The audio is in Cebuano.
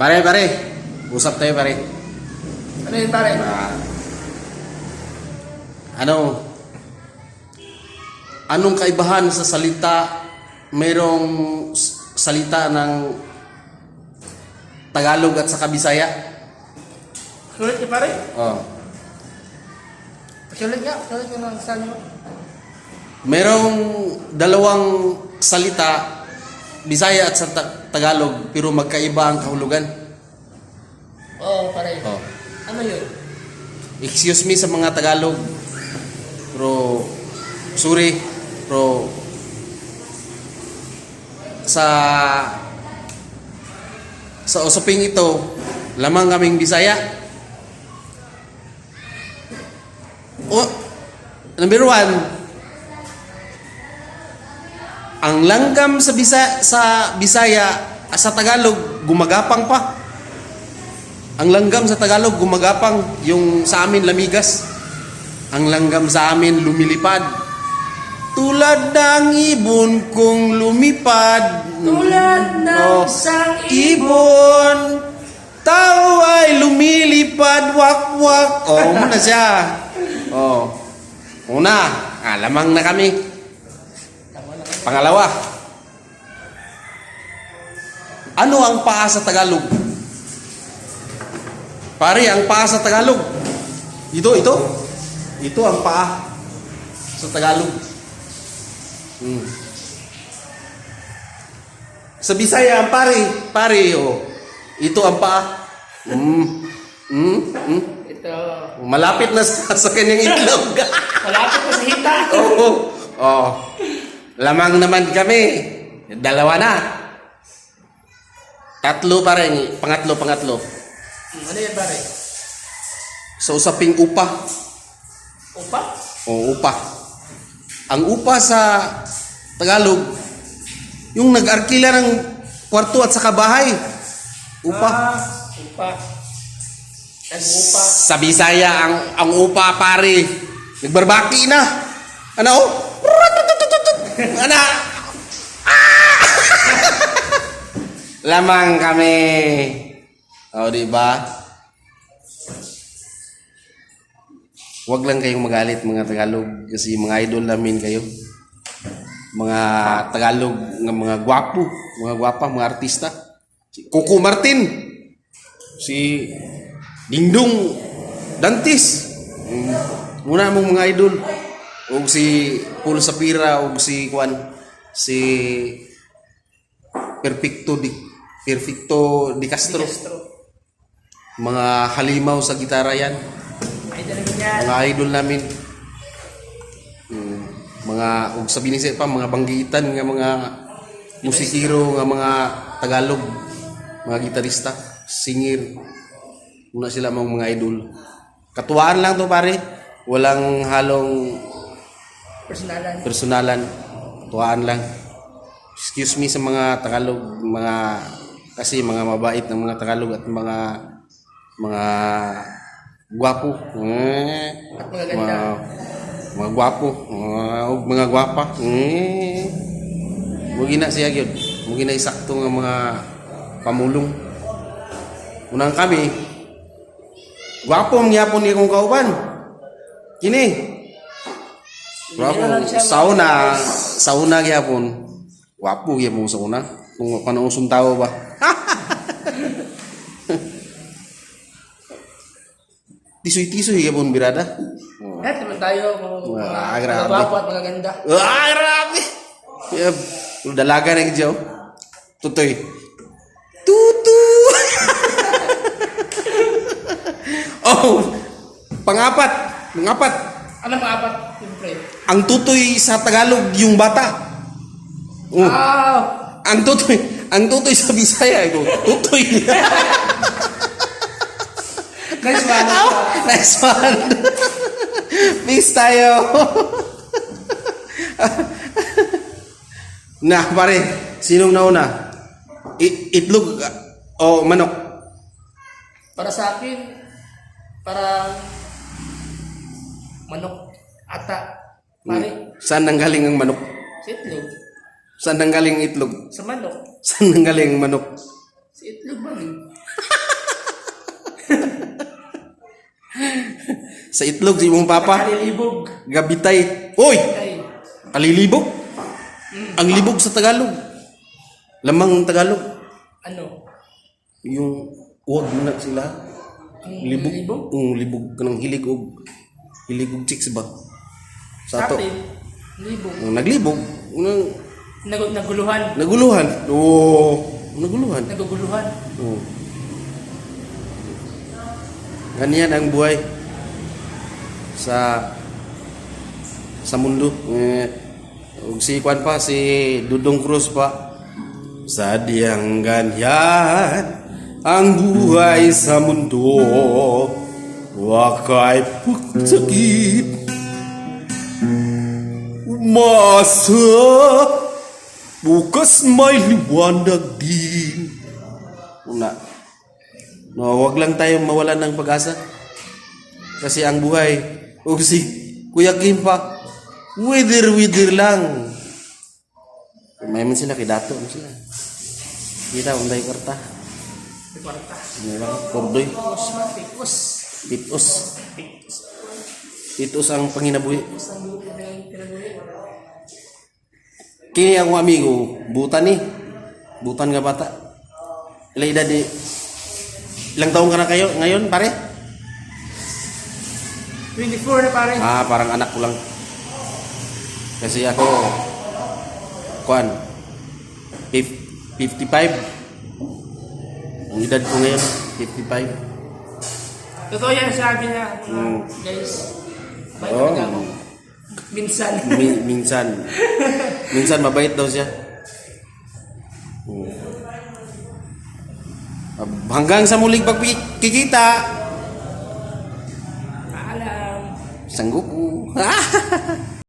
Pare, pare. Usap tayo, pare. Ano yun, pare? Ah, ano? Anong kaibahan sa salita? Merong salita ng Tagalog at sa Bisaya? Sulit ka, pare? Oh. Sulit nga. Sulit nga ng saan mo. Merong dalawang salita, Bisaya at sa Tagalog, pero magkaiba ang kahulugan. Oo, pare. Oh. Ano yun? Excuse me sa mga Tagalog. Pero sorry, pero sa sa usaping ito, lamang kaming Bisaya. O, number one, ang langgam sa Bisaya, sa Tagalog, gumagapang pa. Ang langgam sa Tagalog, gumagapang. Yung sa amin, lamigas. Ang langgam sa amin, lumilipad. Tulad ng ibon kung lumipad. Tulad ng Oh. isang Ibon. Tao ay lumilipad, wak-wak. Oh, muna siya. Oh. Una, lamang na kami. Pangalawa. Ano ang paa sa Tagalog? Pare, ang paa sa Tagalog. Ito, ito. Ito ang paa sa Tagalog. Sa Bisaya, ang pare, pare, oh. Ito ang paa. Ito. Malapit na sa kanyang itlog. Malapit na sa hita. Oo. Oh. Lamang naman kami. Dalawa na. Tatlo pa rin. Pangatlo, pangatlo. Ano yun, pare? Sa usaping upa. Upa? O upa. Ang upa sa Tagalog, yung nag-arkila ng kwarto at saka bahay. Upa. Ah, upa. Nag-upa. Sa Bisaya, ang upa, pare. Nagbarbaki na. Ano? Ano? Ah! Lamang kami. O, di ba? Huwag lang kayong magalit, mga Tagalog, kasi mga idol namin kayo. Mga Tagalog nga mga gwapo, mga gwapa, mga artista. Si Coco Martin. Si Dingdong Dantes. Muna mong mga idol. O si Paul Sapira o si Juan, si Perfecto Di Castro. Castro. Mga halimaw sa gitara yan. Idol namin yan. Mga idol namin. Mga ug sa binisaya pa mga banggitan nga mga musikero nga mga Tagalog, mga gitarista, singer. Muna sila mga mga idol. Katuwaan lang to, pare. Walang halong Personalan. personalan. Tuwaan lang. Excuse me sa mga Tagalog, mga kasi mga mabait ng mga Tagalog at mga mga gwapo. Eh, At mga ganda. Mga gwapo, ug mga gwapa. Eh. Mugi na siya gyud. Mugi na isakto nga mga pamulong. Unang kami, gwapo ang gyapon ni akong kauban. Kini. Gwapo. Hindi na lang siya Sauna, sauna gyapon. Gwapo gyapon sa una. Kung panausong tao ba. Tisoy-tisoy gyapon birada. Oh. Lahat naman tayo. Mga, mga, Ah, mga grabe. gwapo at mga ganda. Ah, grabe! Yep. Dalaga na gyud. Tutoy. Tutu! Oh, pangapat, pangapat. Ano mga apat? Siyempre. Ang tutoy sa Tagalog yung bata. Oh. Ah! Ang tutoy sa Bisaya ito. Tutoy. Nice one. Nice one. Peace tayo. Na, pare, sinong nauna? Itlog o manok? Para sa akin, parang manok ata. Pare, Saan nanggaling ang manok? sa itlog. Saan nanggaling ang itlog? Sa manok. Saan nanggaling ang manok? Sa itlog ba? Sa itlog si imong papa. Kalilibog. Gabitay. Uy! Ay, Kalilibog? Ang libog sa Tagalog. Lamang Tagalog. Ano? Yung huwag mo na sila. Ang Libog. libog? Libog kanang hilig og chicks ba? Sa Sa ato. atin, libog. Ang naglibog, unang Naguluhan. naguluhan. Oo, naguluhan. Naguguluhan. Oo. Ganyan ang buhay sa mundo. Eh, ug si kwan pa, si Dudong Cruz pa. Sadyang ganyan ang buhay sa mundo. Wakay pagsakit. Umasa, bukas may liwanag din. Una, no, wag lang tayong mawalan ng pag-asa. Kasi ang buhay, o si Kuya Kim pa, wither-wither lang. May man sila, kay Dato man sila. Kita, unday kwarta. May kwarta. Ano ba? Kordoy. Tikos man, tikos. Titos. Tikos. Titos ang panginabuhi. Tikos ang buhay ng pinabuhi. Kini akong amigo, butan ni. Butan nga bata. Ilang edad ni? Ilang taong ka na kayo ngayon, pare? 24 na, pare. Ah, parang anak ko lang. Kasi ako, kuan, 55. Ang edad ko ngayon, 55. Totoo yan sabi niya, mga guys. Bait talaga ako. Minsan. Minsan. Minsan mabait daw siya. Oo. Hanggang sa muling pagkikita. Paalam. Sangguku.